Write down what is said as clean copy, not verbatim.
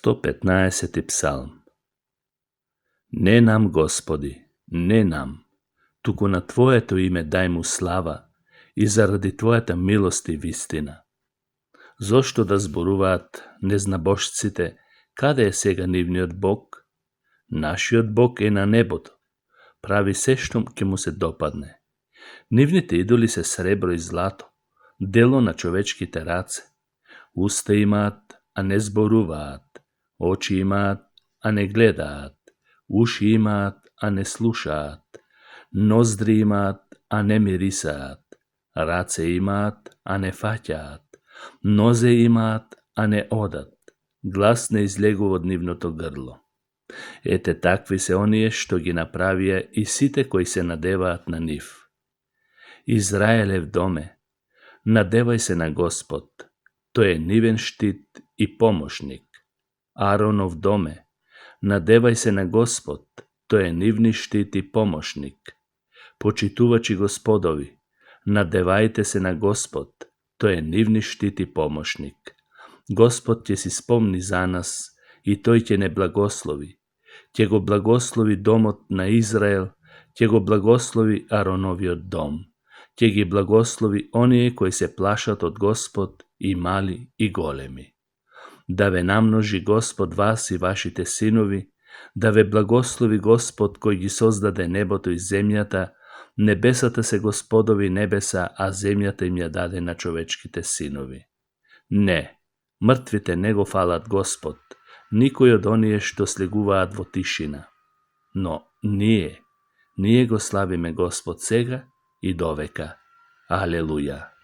115. psalm. Ne nam, Gospodi, ne nam, туку на Твоето име дај му слава и заради Твојата милост и вистина. Зошто да зборуваат незнабожците, каде е сега нивниот Бог? Нашиот Бог е на небото, прави се што ќе му се допадне. Нивните идоли се сребро и злато, дело на човечките раце. Уста имаат, а не зборуваат, очи имаат, а не гледаат, уши имаат, а не слушаат, ноздри имаат, а не мирисаат, раце имаат, а не фаќаат, нозе имаат, а не одат, глас не излегува од нивното грло. Ете такви се оние што ги направија и сите кои се надеваат на нив. Израелев доме, надевај се на Господ, тој е нивен штит и помошник. Аронов доме, надевај се на Господ, тој е нивни штит и помошник. Почитувачи Господови, надевајте се на Господ, тој е нивни штит и помошник. Господ ќе си спомни за нас и тој ќе не благослови. Ќе го благослови домот на Израел, ќе го благослови Ароновиот дом. Ќе ги благослови оние кои се плашат од Господ, и мали и големи. Да ве намножи Господ вас и вашите синови, да ве благослови Господ кој ги создаде небото и земјата. Небесата се Господови небеса, а земјата им ја даде на човечките синови. Не, мртвите не го фалат Господ, никој од оние што слегуваат во тишина. Но ние го славиме Господ сега и довека. Алелуја.